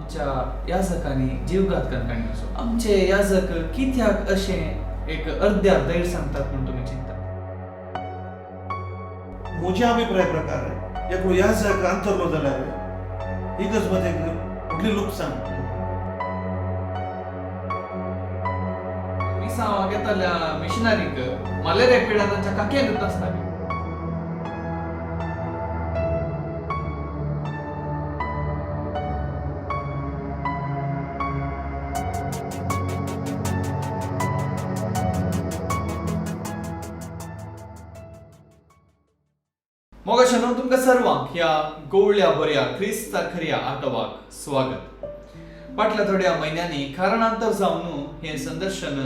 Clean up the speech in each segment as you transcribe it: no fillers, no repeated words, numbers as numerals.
आमच्या याजकांनी जीवघात कणकणी असो आमचे याजक कित्याक अशें एक अर्द्यार धैर्य सांगतात म्हूण तुमी चिंता? म्हज्या अभिप्राय प्रकार एकलो याजक अंतरलो जाल्यार इगर्ज एक व्हडली लुकसाण. मिसांवाक येताल्या मिशनरीक मलेरिया पिडा तांच्या काक्यांत आसताली. मोगाशानो, तुमकां सर्वांक ह्या गोवळ्या बऱ्या क्रिस्ता खऱ्या आटवाक स्वागत. फाटल्या थोड्या म्हयन्यांनी कारणांतर जावन हें संदर्शन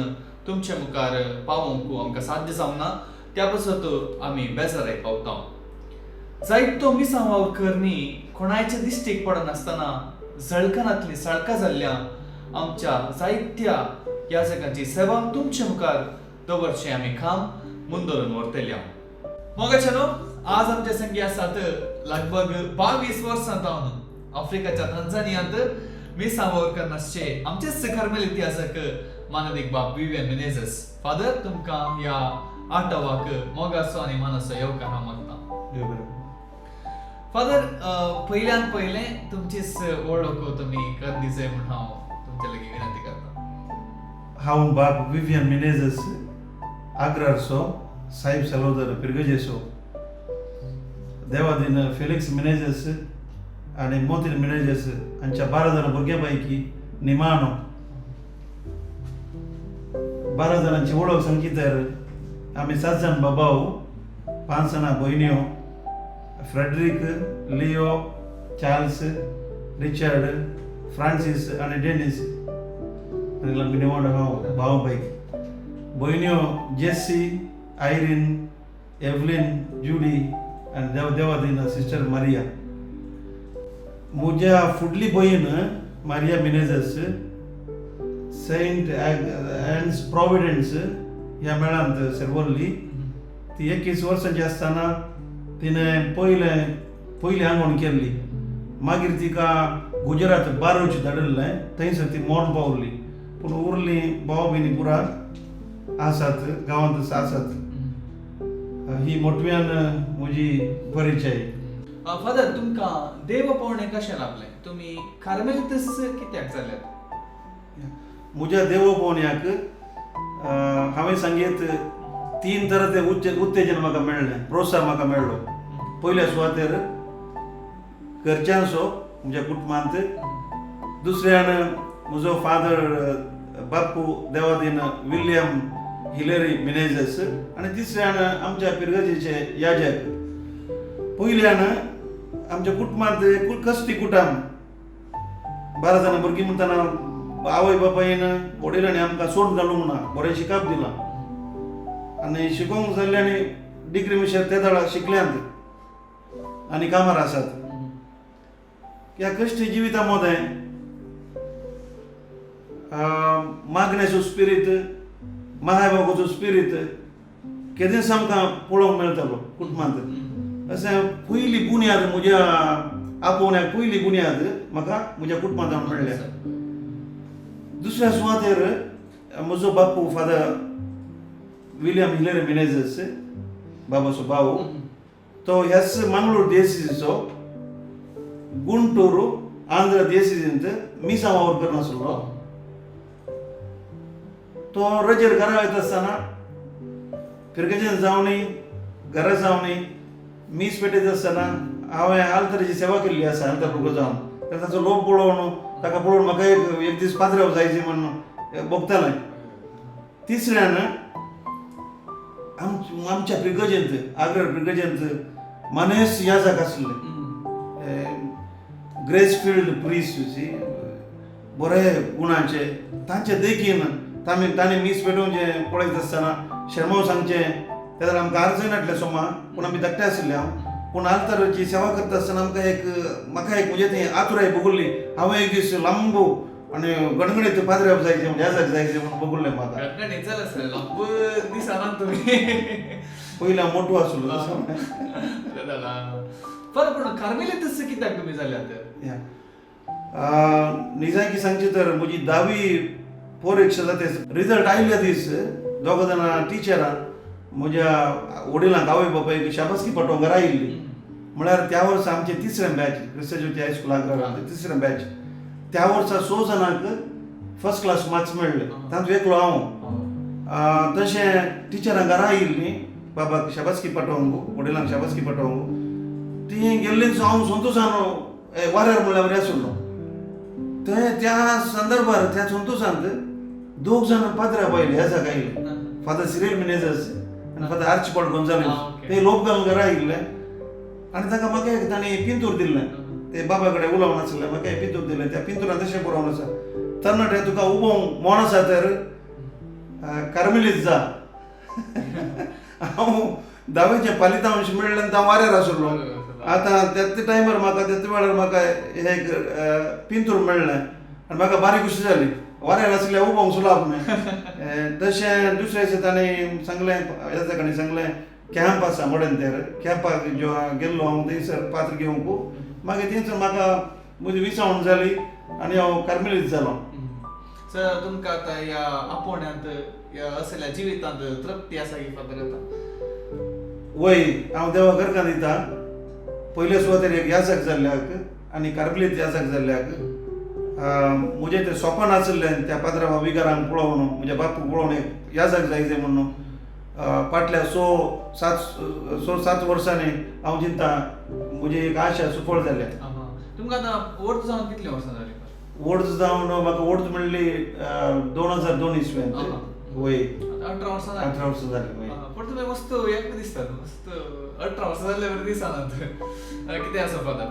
तुमचे मुखार पावोवंक आमकां साध्य जावंक ना, त्या पासत आमी बेजाराय पावता. जायतो मिसांव वावरकरनी कोणायचे दिश्टीक पडनासतना झळकनातली सळकां जाल्ल्या आमच्या जायत्या याजकांची सेवा तुमचे मुखार दवरचें आमी काम मुंदरून व्हरतल्या. मोगाच्यानो, आज आमचे संगी आसात लगभग 22 वर्सां जावन आफ्रिकाच्या तंजानियांत मिसां वावर नासचे आमचेच कार्मेल इतिहासक मानदीक बाब विवियन मिनेझस. फादर, तुमकां ह्या आटवाक मोगाचो आनी मानाचो येवकार हांव मागता. देव बरें. फादर, पयल्यान पयलें तुमचीच वळख तुमी कर दिजे म्हूण हांव तुमचे लागीं विनंती करता. हांव बाब विवियन मिनेझस, आग्रारचो, साहेब सलोदर पिरगजेचो. देवादीन फेलिक्स मिनेझस आनी मोतीन मिनेझस हांच्या 12 जाणां भुरग्यां पैकी निमाणो. 12 जाणांची वळख सांगची तर आमी 7 जाण बाबाव, 5 जाणां भयण्यो, Frederick, Leo, Charles, Richard, Francis आनी डेनिस, आनी लागीं निमाणो हांव भाव पैकी. भयण्यो जेसी, आयरीन, एवलीन, जुडी आनी देवादीन सिस्टर मारिया. म्हज्या फुडली भयण मारिया मिनेझस सेंट एन्स प्रॉविडन्स ह्या मेळांत सेरवल्ली. ती 21 वर्सांची आसतना तिणें पयली आंगवण केल्ली. मागीर तिका गुजरात बारोच धाडिल्लें, थंयसर ती मरण पावली. पूण उरली भाव भयणी पुरा आसात, गांवांत आसात. ही मोटव्यान म्हजी परिचय. फादर, तुमकां देव पावणें कशें लाभलें? तुमी कार्मेलीतच कित्याक जाल्यात? म्हज्या देव पावण्याक हांवें सांगीत 3 तरांचे उत्तेजन म्हाका मेळ्ळें, प्रोत्साहन म्हाका मेळ्ळो. पयल्या सुवातेर घरच्यांचो, म्हज्या कुटुंबांत. दुसऱ्यान म्हजो फादर बाप्पू देवादीन विल्यम हिलरी मिनेझस, आनी तिसऱ्यान आमच्या पिरगजेचे याजक. पयल्यान आमच्या कुटुंबांत एक कश्टी कुटुंब, 12 जाणां भुरगीं म्हणटना आवय बापायन वडिलांनी आमकां सोड घालूंक ना, बरें शिकप दिलां आनी शिकोवंक जाल्ले आनी डिग्री मिशर ते दळा शिकल्यांत आनी कामार आसात. ह्या कश्टी जिविता मदें मागण्याचो स्पिरीत, महाबाबाचो स्पिरीत केदींच आमकां पळोवंक मेळटालो कुटुंबांत. अशें पयली बुन्याद म्हज्या आपोवण्याक पयली बुन्याद म्हाका म्हज्या कुटुंबांत मेळ्ळ्या. दुसऱ्या सुवातेर म्हजो बापू फादर विलियम हिलरी मिनेझस, बाबाचो भाव, तो ह्याच मंगळूर देसीचो गुंटूर आंध्र देसींत मिसां वावर करनासलो. तो रजेर घरा वयता आसतना फिरगेजेन जावनी घरा जावनी मीस पेटयता आसतना हांवें आल्तराची सेवा केल्ली आसा. आल्तर भुरगो जावन तर ताचो लोक पळोवन ताका पळोवन म्हाका एक दीस पाद्रेव जायचे म्हूण भोगतालें. तिसऱ्यान आमच्या प्रिगजेंत, आग्रा प्रिगजेंत मानेस याजक आसले, ग्रेसफिल्ड प्रीस, बरे गुणाचे. तांचे देखीन तांणी मीस पेटोवचें पळयत आसतना शेर्मांव सांगचें तेन्ना आमकां अर्जय नासलें सोमा, पूण आमी धाकटे आशिल्ले हांव. पूण आल्तराची सेवा करता आसतना आमकां एक म्हाका एक म्हजे थंय आतुराय भोगल्ली. हांवें एक दीस लांबो आनी गणगणीत पाद्रेव जायचे म्हणजे याजक जायचे म्हणून भोगल्लें म्हाका. गणगणीत जालें सर, लांब दिसना तुमी. पयलीं हांव मोटो आसलो. बरें, पूण कार्मेलीतच कित्याक तुमी जाल्यात? निजायकी सांगची तर म्हजी धावी परिक्षा जाता रिजल्ट आयिल्ल्या दीस दोग जाणां टिचरां म्हज्या वडिलांक आवय बापायक शाबासकी पाठोवंक घरा आयिल्ली. म्हळ्यार त्या वर्सा आमचे तिसरें बॅच क्रिस्तज्योती हायस्कूल आग्रा तिसरें बॅच, त्या वर्सा 6 जाणांक फर्स्ट क्लास मार्क्स मेळ्ळे, तातूंत एकलो हांव. तशें टिचरां घरा आयिल्लीं बाबाक शाबासकी पाठोवंक, वडिलांक शाबासकी पाठोवंक. ती गेल्लीच हांव संतोशान वाऱ्यार म्हणल्यार वरी आशिल्लो. थंय त्या संदर्भार त्या संतोशांत दोग जाण पाद्रा पयले ह्या जागा आयले, फादर सिरियल मिनेजस आनी फादर आर्चिबॉल्ड गोंजालीस. ते लोक घालून घरा आयिल्ले आनी तांकां म्हाका एक तांणी पिंतूर दिल्लें, ते बाबा कडेन उलोवन आसलें, म्हाका एक पिंतूर दिलें. त्या पिंतुरान तशें बरोवन आसा, तरणाटे तुका उबोवंक मोन आसा तर कार्मेलीत जा. हांव धावेचें पालितांश मेळ्ळें आनी हांव वाऱ्यार आशिल्लो. आतां त्याच टायमार म्हाका त्याच वेळार म्हाका हें एक पिंतूर मेळ्ळें आनी म्हाका बारीक खुशी जाली, वाऱ्यार आशिल्ल्या उबोवंक सुलाप न्हय. तशें दुसऱ्या दिसा ताणें सांगलें, ह्या ताणें सांगलें कॅम्प आसा मोडेन तेर, कॅम्पाक जो गेल्लो हांव थंयसर पात्र घेवंक. मागीर थंयसर म्हाका म्हजी विसावण जाली आनी हांव कार्मेलीत जालो. सर तुमकां आतां ह्या आपोवण्यांत ह्या असल्या जिवितांत तृप्ती आसा की फादर आतां? वय, हांव देवा घरकां दिता. पयले सुवातेर एक याजक जाल्ल्याक आनी कार्मेलीत याजक जाल्ल्याक म्हजें तें सोपन आशिल्लें त्या पाद्रा विगारांक पळोवन, म्हज्या बापूक पळोवन एक याजक जाय जाय म्हणून. फाटल्या 6-7 वर्सांनी हांव चिंता म्हजी एक आशा सुफळ जाल्या. तुमकां आतां वर्स जावन कितलीं वर्सां जालीं? वर्स जावन म्हाका वर्स म्हणली 2002 इस्वेंत. वय, 18 वर्सां जालीं. 18 वर्सां जालीं. वय. पूण तुमी मस्त यंग दिसतात, मस्त 18 वर्सां जाल्ले बरें दिसनात. कितें आसा फादर,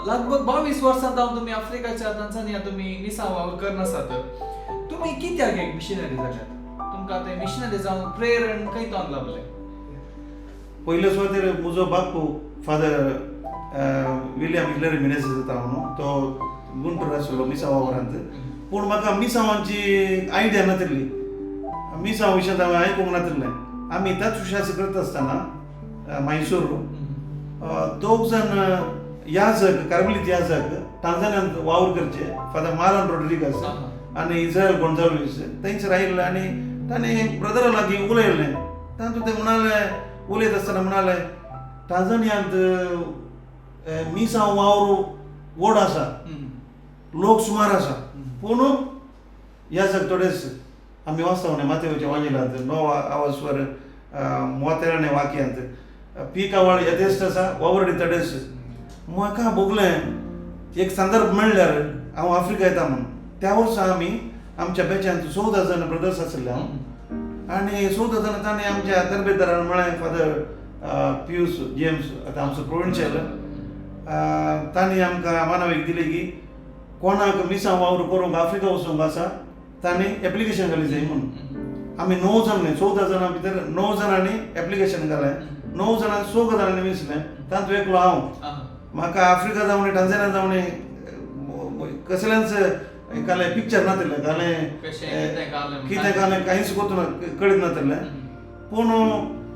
लगभग 22 वर्सां जावन तुमी आफ्रिकाच्या तांजानिया तुमी मिसां वावर करनासात. तुमी कित्याक एक मिशनरी जाल्यात? तुमकां ते मिशनरी जावन प्रेरण खंय तोन लाभलें? पयले सुवातेर म्हजो Bapu father William Hilary Menezes जाता म्हणून, तो गुंटूर आशिल्लो मिसां वावरांत. पूण म्हाका मिसांवांची आयडिया नातिल्ली, मिसांव विशयांत हांवें आयकूंक नातिल्लें. आमी त्याच विशयाचो करता आसतना मैसूर दोग जाण याजक, कार्मेलीत याजक टांझानियांत वावर करचे, फादर मारन रोड्रिगस आनी इस्रायल गोंजाल्वीस, थंयसर आयिल्ले आनी तांणी ब्रदरा लागीं उलयलें. तातूंत ते म्हणाले, उलयत आसतना म्हणाले, टांझानियांत मिसांव वावर व्हड आसा, लोक सुमार आसा, पूण याजक थोडेच. आमी वाचता न्ही मातेवच्या वांजिलांत 9 आवाजवर मोतेराणे वाक्यांत पिकावळ यथेश्ट आसा, वावरडी थोडेच. म्हाका भोगलें एक संदर्भ मेळ्ळ्यार हांव आफ्रिका येता म्हणून. त्या वर्सा आमी आमच्या बॅचांत 14 जाण ब्रदर्स आशिल्ले हांव, आनी 14 जाण तांणी आमच्या तरबेदारान म्हळें, फादर पियूस जेम्स आतां आमचो प्रोविन्शियल, तांणी आमकां मानवीक दिली की कोणाक मिसां वावर करूंक आफ्रिका वचूंक आसा तांणी एप्लिकेशन घाली जाय म्हणून. आमी 9 जाण न्हय, 14 जाणां भितर 9 जाणांनी एप्लिकेशन घालें, 9 जाणां 6 जाणांनी विसलें, तातूंत एकलो हांव. म्हाका आफ्रिका जावं टांझानिया जावं कसलेंच कालें पिक्चर नातिल्लें, कालें कितें कालें कांयच कोतून कळीत नातिल्लें. पूण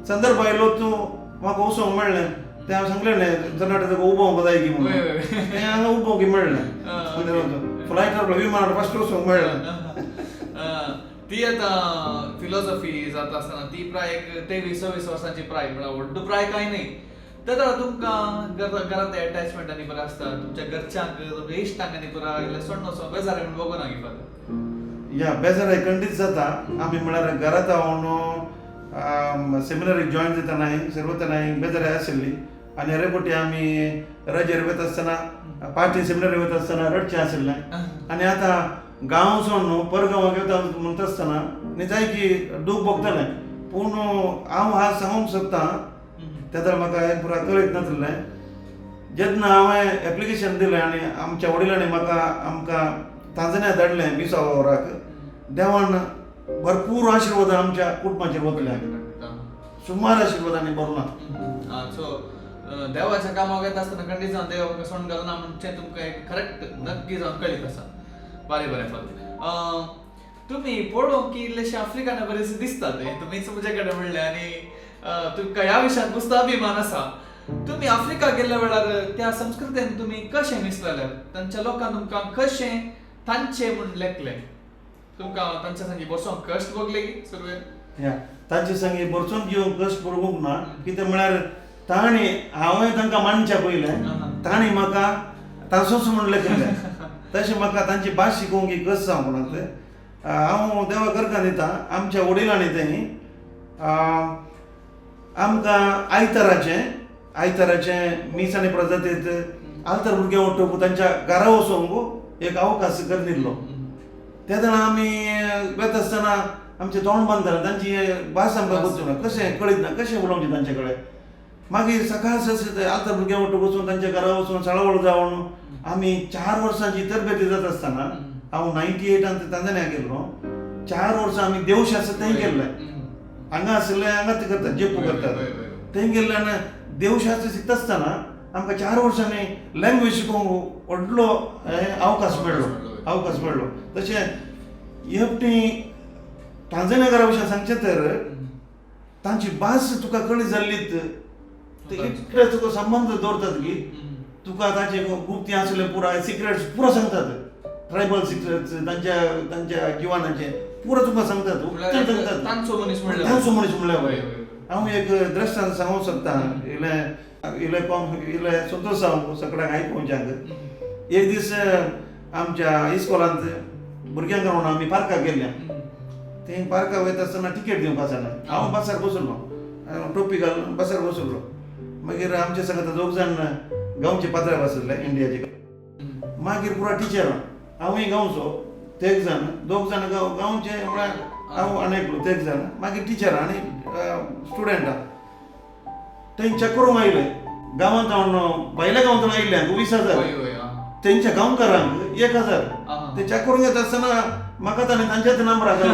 संदर्भ आयलो तूं म्हाका वचोंक मेळ्ळें. तें हांव सांगलें न्ही तरणाटे तुका उबोवंक जाय की म्हणून, तें हांगा उबोवंक मेळ्ळें. फ्लायटार विमानार फस्ट वचोंक मेळ्ळें. ती आतां फिलॉसॉफी जाता आसतना ती प्राय एक 23-24 वर्सांची प्राय, म्हळ्यार व्हडलो प्राय कांय न्हय. तेन्ना तुमकां घरांत एटॅचमेंट आनी बरें आसता, तुमच्या घरच्यांक तुमच्या इश्टांक आनी बरें सोडून वचोंक बेजार म्हणून भोगना की फादर? या बेजाराय खंडीत जाता. आमी म्हळ्यार घरांत हांव सेमिनारीक जॉयन जाताना सर्वताना बेजाराय आशिल्ली आनी अरेपोटी आमी रजेर वता आसतना पार्टी सेमिनारी वता आसतना रडचें आशिल्लें. आनी आतां गांव सोडून परगांवाक वता म्हणटा आसतना न्ही जाय की दूख भोगतालें. पूण हांव आज सांगूंक सोदतां तेन्ना म्हाका हें पुरा कळीत नाशिल्लें. जेन्ना हांवें एप्लिकेशन दिलें आनी आमच्या वडिलांनी म्हाका आमकां तांजण्या धाडलें मिसा वावराक, देवान भरपूर आशिर्वाद आमच्या कुटुंबाचेर वतले, सुमार आशिर्वादांनी भरला. सो देवाच्या कामाक येता आसतना खंडीत जावन देव आमकां सोडून घालना म्हणचें तुमकां एक करेक्ट नक्की जावन कळीत आसा. बरें बरें फादर, तुमी पळोवंक की इल्लेशे आफ्रिकन बरें दिसतात, तुमीच म्हजे कडेन म्हणलें आनी तुमकां ह्या विशयांत मस्त अभिमान आसा. तुमी आफ्रिका गेल्ल्या वेळार त्या संस्कृतेन तुमी कशें मिसळले, तांच्या लोकांक तुमकां कशें तांचे म्हूण लेखले, तुमकां तांच्या संगी बसोंक कश्ट भोगले की सुरवेक? या, तांचे संगी बरचून घेवंक कश्ट भोगूंक ना. कितें म्हळ्यार तांणी हांवें तांकां मानच्या पयलें तांणी म्हाका तांचोच म्हूण लेखिल्लें. तशें म्हाका तांची भास शिकोवंक कश्ट जावंक ना. ते हांव देवा करकां दिता आमच्या वडिलांनी तेणी आमकां आयताराचें मीस आनी प्रजातींत आल्तार भुरग्यां उठोवंक तांच्या घरा वचोंक एक अवकाश करून दिल्लो. तेन्ना आमी वता आसतना आमचें तोंड बांदतालें, तांची भास आमकां कळची ना, कशें कळीत ना, कशें उलोवचें तांचे कडेन. मागीर सकाळ आल्तार भुरग्यां वटून वचून तांच्या घरा वचून साळावळ जावन आमी 4 वर्सांची तरबेती जाता आसतना हांव 98 तांजानिया गेल्लो. 4 वर्सां आमी देवशास्त्र थंय गेल्ले, हांगा आशिल्ले हांगा ते करतात जेपू करतात थंय गेल्ल्यान देवशास्त्र शिकता आसतना आमकां 4 वर्सांनी लँग्वेज शिकोवंक व्हडलो अवकाश मेळ्ळो, अवकाश मेळ्ळो. तशें एकटी टांझानियाकारा विशयान सांगचें तर तांची भास तुका कळी जाल्लीत ते इतले तुका संबंद दवरतात की तुका ताचे गुप्ती आसले पुराय सिक्रेट्स पुरो सांगतात, ट्रायबल सिक्रेट्स तांच्या तांच्या जिवनाचे पुरो तुका सांगतात, उक्तें सांगतात. तांचो मनीस म्हणल्यार, तांचो मनीस म्हणल्यार हांव एक दृश्टांत सांगूंक शकता, इल्लें इल्लें कोम इल्लें संतोश जावंक सगळ्यांक आयकोवच्याक. एक दीस आमच्या इस्कॉलांत भुरग्यांक रावन आमी पार्काक गेल्ले. थंय पार्काक वयता आसतना टिकेट दिवंक आसना, हांव बसार बसलो, टोपी घालून बसार बसलो. मागीर आमच्या सांगता दोग जाण गांवचे पात्राव आशिल्ले इंडियाचे. मागीर पुरा टिचर हांवूय गांवचो, तेग जाण दोग जाण गांवचे म्हळ्यार हांव आनी एकलो तेग जाण, मागीर टिचर आनी स्टुडंटां थंय चेक करूंक आयले. गांवांत भायल्या गांवांत आयिल्ले 20,000, तेंच्या गांवकारांक 1,000. ते चेक करूंक येता आसतना म्हाका ताणें तांच्याच नंबराक घालो,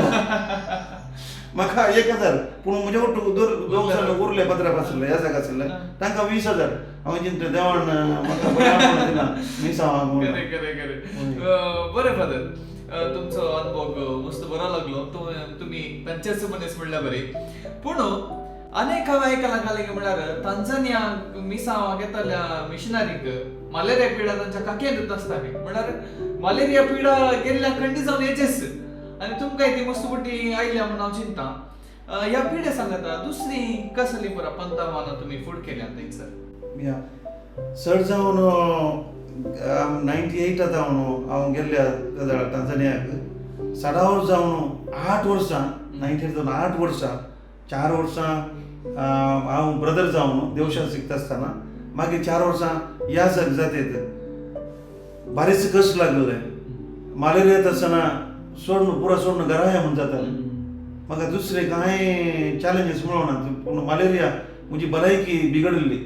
म्हाका 1,000. पूण म्हज्या वट्टू दोग जाण उरले पत्राप आशिल्ले ह्या जागा आशिल्ले, तांकां 20,000. हांवें चिंतलें देवान म्हाका बरें दिलां मिसांवाक. बरें फादर, तुमचो अनुभव मस्त बरो लागलो, तुमी तांचेच मनीस म्हणल्यार बरी. पूण अनेक हांवें आयकलां कालें म्हळ्यार तांजानिया मिसांवाक येताल्या मिशनरीक मलेरिया पिडा तांच्या काकेंत आसताली, म्हळ्यार मलेरिया पिडा गेल्ल्या खंडी जावन येचेच आनी तुमकां ती मस्त पटी आयल्या म्हूण हांव चिंता. ह्या पिडे सांगता दुसरी कसली बरा पंतावान तुमी फूड केल्या थंयसर? या, चड जावन 98 जावन हांव गेल्ल्या टांझानियाक सडावर जावन 8 वर्सां, 98 जावन 8 वर्सां, 4 वर्सां हांव ब्रदर जावन देवशास्त्र शिकता आसतना, मागीर 4 वर्सां ह्या जातीत बारीच कश्ट लागलेले. मलेरिया येता आसतना सोडून पुरो सोडून घरा या म्हूण जातालें. म्हाका दुसरे कांय चॅलेंजीस मेळना, पूण मलेरिया म्हजी भलायकी बिगडिल्ली.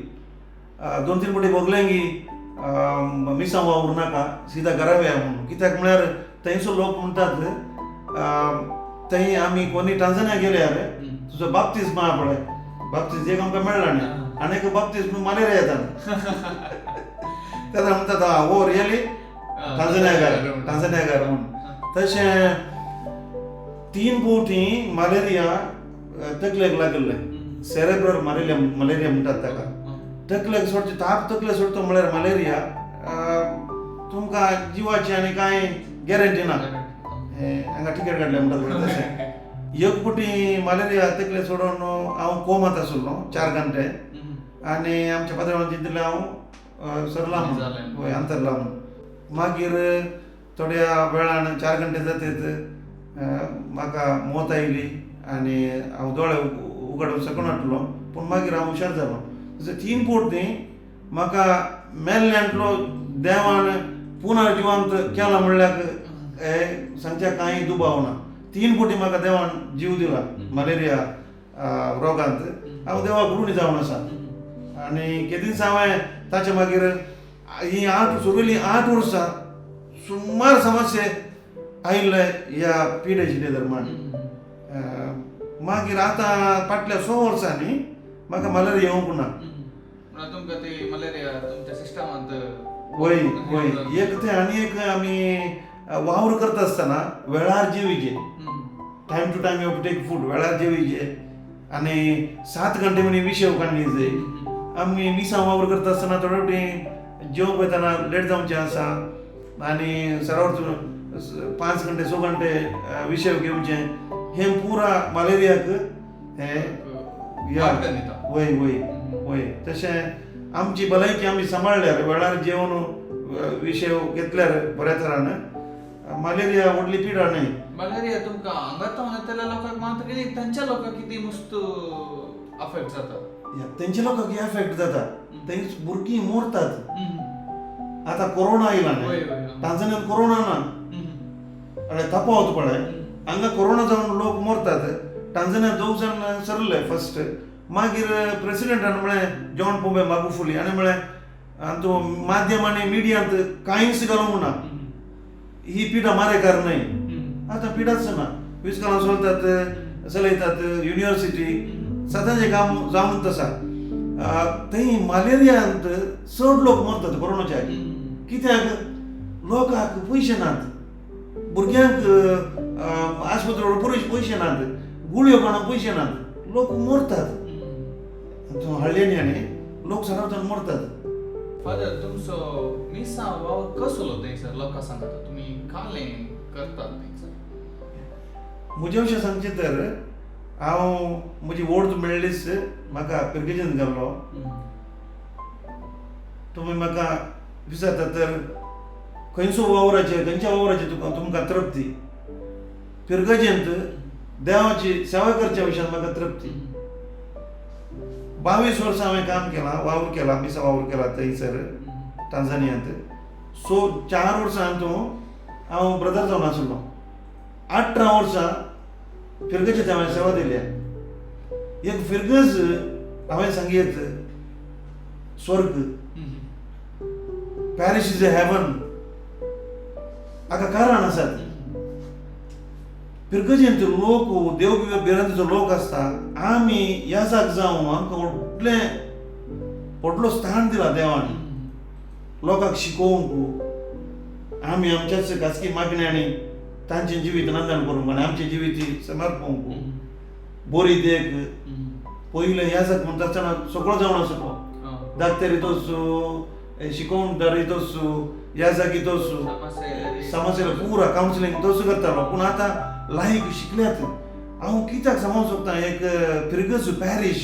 2-3 फावटी भोगलें की मिसांव वावरूं नाका, सिधा घरा या म्हणून. कित्याक म्हळ्यार थंयसर लोक म्हणटात थंय आमी कोणी टांझानिया गेल्यार तुजो बाप्तीज मा पळय, बाप्तीज एक आमकां मेळ्ळा न्ही, आनी एक बाप्तीज मलेरिया येता तेन्ना म्हणटात हो रियली टांझानियाकार, टांझानियाकार म्हणून. तशें 3 फावटी मलेरिया तकलेक लागिल्लें, सेरेब्रल मलेरिया मलेरिया म्हणटात ताका. तकलेक सोडचे ताप तकले सोडतो म्हळ्यार मलेरिया तुमकां जिवाची आनी कांय गॅरंटी ना. हांगा टिकेट काडल्या म्हणटात तशें. एक फावटी मलेरिया तकले सोडून हांव कोमांत आशिल्लो 4 घंटे आनी आमच्या पात्रांवान चिंतलें हांव सरला म्हणून, हय अंतरला म्हणून. मागीर थोड्या वेळान 4 घंटे जातीत म्हाका मोत आयली आनी हांव दोळे उगडूंक शकनासलो, पूण मागीर हांव हुशार जालो. तशें 3 फावटी म्हाका मेल्ल्यांतलो देवान पुनर्जिवंत केला म्हणल्यार सांगच्या कांय दुबाव ना. 3 फावटी म्हाका देवान जीव दिला मलेरिया रोगांत. हांव देवाक ऋणी जावन आसा. आनी केदींच हांवें ताचे मागीर ही 8 सुरवेली 8 वर्सां सुमार समस्ये आयिल्ले ह्या पिडेची दरम्यान. मागीर आतां फाटल्या 6 वर्सांनी म्हाका मलेरिया येवंक ना. तुमकां ती मलेरिया तुमच्या सिस्टमांत? वय वय, एक तें आनी एक आमी वावर करता आसतना वेळार जेवीचे, time to time you have to take food, वेळार जेवीचे आनी 7 घंटे म्हणी विशेव काडली जाय. आमी मिसां वावर करता आसतना थोडे फावटी जेवंक वयतना लेट जावचें आसा आनी सरावर 5 घंटे 6 घंटे विशय घेवचें, हें पुरा मलेरियाक हें मार्ग दिता. वय वय वय. तशें आमची भलायकी आमी सांबाळ्ळ्यार, वेळार जेवण विशय घेतल्यार बऱ्या तरान मलेरिया व्हडली पिडा न्हय. मलेरिया तुमकां हांगा तावन येतल्या लोकांक मात कितें तांच्या लोकांक कितें मस्त अफेक्ट जाता. तेंच्या लोकांक एफेक्ट जाता, थंय भुरगीं मरतात. आतां कोरोना आयला न्हय, टांझानियांत कोरोना ना, अरे तपावत पळय, हांगा कोरोना जावन लोक मरतात. टांझानियांत 2 जाण सरले फर्स्ट, मागीर प्रेसिडेंटान म्हळें जॉन पोंबे मागुफुली हाणें म्हळें आनी माध्यम आनी मिडियांत कांयच घालूंक ना, ही पिडा मारेकार न्हय. आतां पिडाच ना, विस्कालां चलतात, चलयतात, युनिवर्सिटी सदांचें काम जावनूच आसा. थंय मलेरियांत चड लोक मरतात कोरोनाच्या आदीं, कित्याक लोकांक पयशे नात, भुरग्यांक आस्पत्रे पयशे नात, गुळयो काडूंक पयशे नात, लोक मरतात. हळ्ळ्यांनी आनी लोक सरावतान मरतात. फादर, तुमचो मिसां वावर कसलो थंयसर लोकां सांगता, तुमी कालें करतात थंयसर? म्हज्या विशीं सांगचें तर हांव म्हजी वोर्द मेळ्ळीच म्हाका पिरगेजीन घाल्लो. तुमी म्हाका विचारता तर खंयचो वावराचेर, खंयच्या वावराचेर तुका तुमकां तृप्ती? पिरगजेंत देवाची सेवा करच्या विशयान म्हाका तृप्ती. 22 वर्सां हांवें काम केलां, वावर केला, मिसां वावर केला थंयसर टांझानियांत. सो 4 वर्सां तूं हांव ब्रदर जावन आसलो. 18 वर्सां फिरगजेंत हांवें सेवा दिल्या. एक फिरगज हांवें सांगयत स्वर्ग, पॅरिस is a heaven, हाका कारण आसात. फिरगजेंत लोक देव भिरांतीचो लोक आसता. आमी याजाक जावं आमकां व्हडलें व्हडलो स्थान दिला देवान लोकांक शिकोवंक. आमी आमच्याच खाजगी मागण्यांनी तांचें जिवीत नंदन करूंक आनी आमचें जिवीत समर्पूंक बरी देख. पयलें याजक म्हणटा आसतना सगळो जावन आसलो, डाक्टरी तोसू, शिकोवणदारी तोसू, याजकी तोसू, समाज पुरा कावन्सिलींग तोसू करतालो. पूण आतां लायक शिकल्यात. हांव कित्याक सांगूंक सोदता, एक फिरगज पॅरीश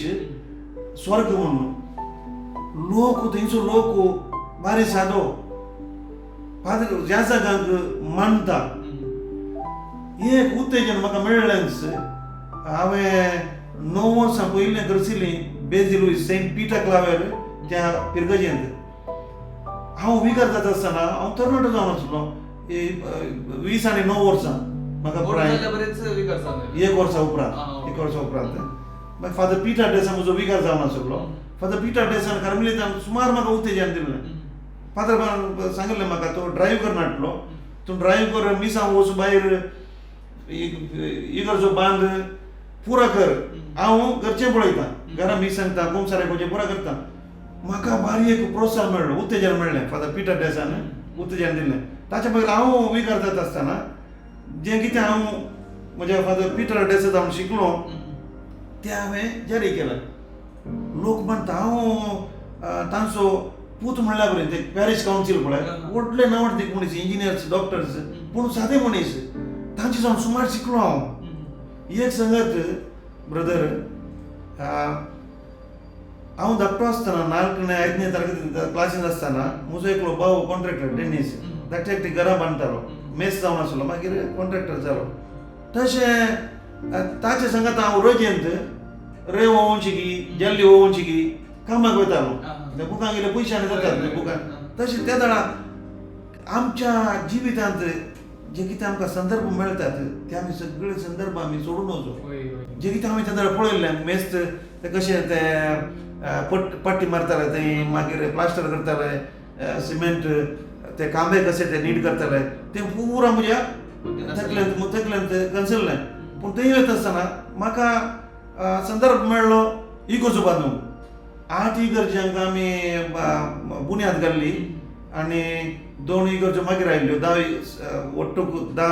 स्वर्ग म्हणून लोक थंयचो लोक बारी सादो फादर याजकांक मानता. एक उत्तेजन म्हाका मेळ्ळेंच. हांवें 9 वर्सां पयलीं करसिली बेजी लुईस सेंट पीटर क्लावेर त्या पिरगजेंत. हांव विकार जाता आसतना हांव तरणाटो जावन आसलो, 20 आनी 9 वर्सां म्हाका पुराय. 1 वर्सा उपरांत, 1 वर्सा उपरांत मागीर फादर पीटर डेसान म्हजो विकार जावन आसलो. फादर पीटर डेसान कार्मेलितान सुमार म्हाका उत्तेजन दिलें. फादर सांगिल्लें म्हाका, तो ड्रायव्ह कर नाटलो, तूं ड्रायव्ह कर, मिसां वच भायर इगर्जो बांद पुरा कर, हांव घरचें पळयतां, घरा मीस सांगता, कुमसारे खंयचें पुरा करता. म्हाका बारी एक प्रोत्साहन मेळ्ळो, उत्तेजन मेळ्ळें. फादर पीटर डेसान उत्तेजन दिलें. ताच्या मागीर हांव विकार जाता आसतना जें कितें हांव म्हज्या फादर पीटर डेसा जावन शिकलो तें हांवें जारी केलें. लोक म्हणटा हांव तांचो पूत म्हणल्यार बरें, ते पॅरीश कावन्सील पळय व्हडले नांवाडदीक मनीस, इंजिनियर्स, डॉक्टर्स, पूण सादे मनीस, तांचे जावन सुमार शिकलो हांव. एक सांगत ब्रदर, हांव धाकटो आसतना 4 आयदने तारखे क्लासीन आसतना म्हजो एकलो भाव कॉन्ट्रॅक्टर डेनीस, धाकटी धाकटी घरां बांदतालो, मेस जावन आसलो, मागीर कॉन्ट्रॅक्टर जालो. तशें ताचे सांगात हांव रोजेंत रेंव व्होंवची की जल्ली व्होंवची की कामाक वयतालो. ते बुकां गेले पयशांनी जातात ते बुकां. तशें त्या वेळार आमच्या जिवितांत जे कितें आमकां संदर्भ मेळटात ते आमी सगळे संदर्भ आमी सोडून वचो. जे कितें आमी त्या वेळार पळयल्लें, मेस्त ते कशें ते पट्टी मारताले थंय, मागीर प्लास्टर करताले, सिमेंट ते कांबे कशे ते नीट करताले, ते पुरा म्हज्या तकलेंत कन्सल्लें. पूण थंय वयता आसतना म्हाका संदर्भ मेळ्ळो इगोर्जो बांदूंक. 8 इगर्ज्यांक आमी बुन्याद घाल्ली आनी 2 इगर्जो मागीर आयल्ल्यो, 10 ಒಟ್ಟು 10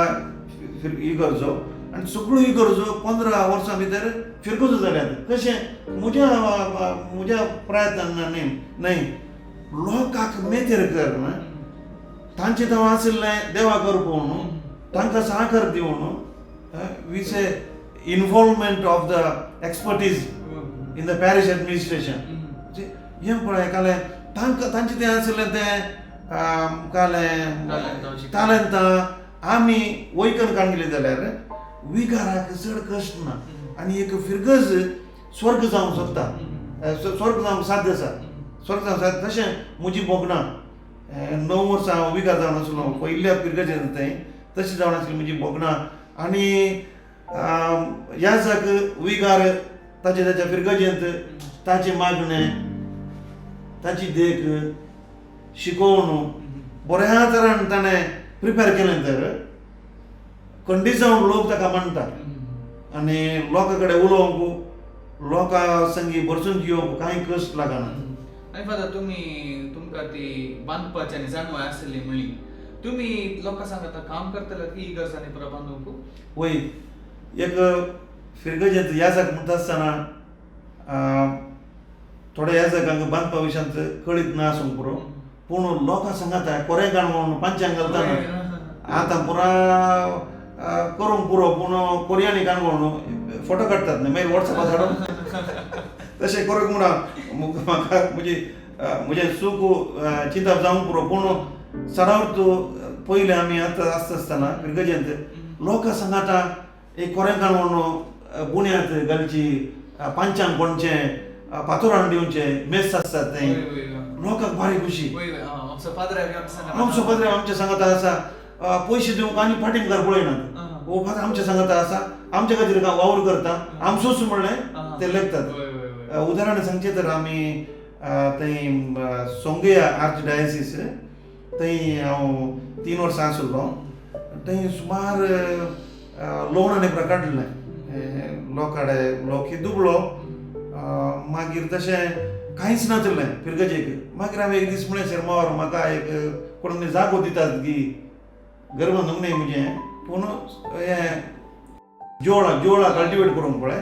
इगर्जो. आनी सगळ्यो इगर्जो 15 वर्सां भितर फिरगर्जो जाल्यात. कशें म्हज्या म्हज्या प्रयत्नान न्हय न्हय लोकांक मेतेर कर तांचे थंय आशिल्लें देवा करपून तांकां साकर दिवन we say involvement of the expertise in the parish administration. हें पळय कालें तांकां तांचें तें आशिल्लें तें कालें तालेंतां आमी वयकन काडली जाल्यार विगाराक चड कश्ट ना आनी एक फिरगज स्वर्ग जावंक शकता, स्वर्ग जावंक साध्य आसा, स्वर्ग जावंक साध्य. तशें म्हजी भोगणां 9 वर्सां हांव विगार जावन आसलो पयल्या फिरगजेन थंय, तशें जावन आसली म्हजी भोगणां. आनी याजक विगार ताचे ताच्या फिरगजेंत ताचें मागणें ताची देख शिकोवन बऱ्या तरान ताणें प्रिपेर केलें तर खंडीत जावन लोक ताका मानता आनी लोकां कडेन उलोवंक लोकां संगी भरसून घेवंक कांय कश्ट लागना. आनी फादर तुमी तुमकां ती बांदपाची आनी जाणवाय आसली म्हणली तुमी लोकां सांगता काम करतले की इगर्जांनी पुरो बांदूंक? वय एक फिरगजेंत याजक म्हणटा आसतना थोड्या याजकांक बांदपा विशयांत कळीत ना आसूंक पुरो, पूण लोकां सांगाता कोरें काण म्हणून पंचांग घालता आतां पुरा करूंक पुरो, पूण कोरियांनी काण म्हणून फोटो काडटात न्हय मागीर वॉट्सॅपार धाडून तशें करूंक म्हणून म्हाका म्हजी म्हजें सूख चिंतप जावंक पुरो. पूण चडावत पयलें आमी आतां आसता आसतना फिरगजेंत लोकां सांगाता एक कोरें काण म्हणून बुन्याद घालची, पांचांग कोणचें पातोरान दिवचें मेस आसतात थंय लोकांक भारी खुशी. आमचो फादर आमच्या सांगाता आसा, पयशे दिवंक आनी फाटी मुखार पळयनात. हो फादर आमच्या सांगाता आसा, आमच्या खातीर वावर करता, आमचोच म्हणलें ते लेखतात. उदाहरण सांगचें तर आमी थंय सोंगया आर्च डायसीस थंय हांव 3 वर्सां आशिल्लो. थंय सुमार लोन आनी काडलें लोकाडे लोक दुबळो, मागीर तशें कांयच नाशिल्लें फिरगजेक. मागीर हांवें एक दीस म्हणलें शेरमावर म्हाका एक कोण जागो दितात की घर बांदूंक न्हय म्हजें, पूण हें जोळां जोळां कल्टिवेट करूंक पळय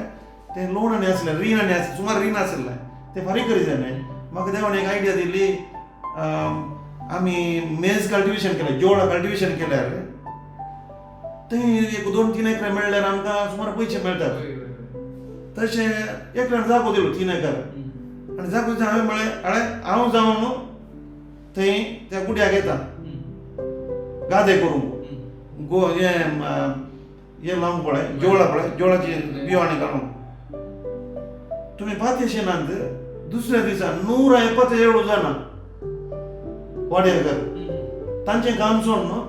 तें लोन आनी आसलें, रीण आनी आसलें, सुमार रीण आसलें तें फारीक करी जाय न्हय. म्हाका देवान एक आयडिया दिली, आमी मेज कल्टिवेशन केलें, जोळां कल्टिवेशन केल्यार थंय एक 2-3 एकर मेळ्ळ्यार आमकां सुमार पयशे मेळटात. तशें एकल्यान जागो दिलो 3 एकर आनी जागो दिता हांवें म्हळें अळे हांव जावन थंय त्या गुड्याक येता गादे करूंक गो हें हें लावंक पळय जोळां पळय जोळाची बिवाणी घालूंक. तुमी पातयेशे नात दुसऱ्या दिसा 177 जाणां वाड्यार तांचें काम सोडून न्हू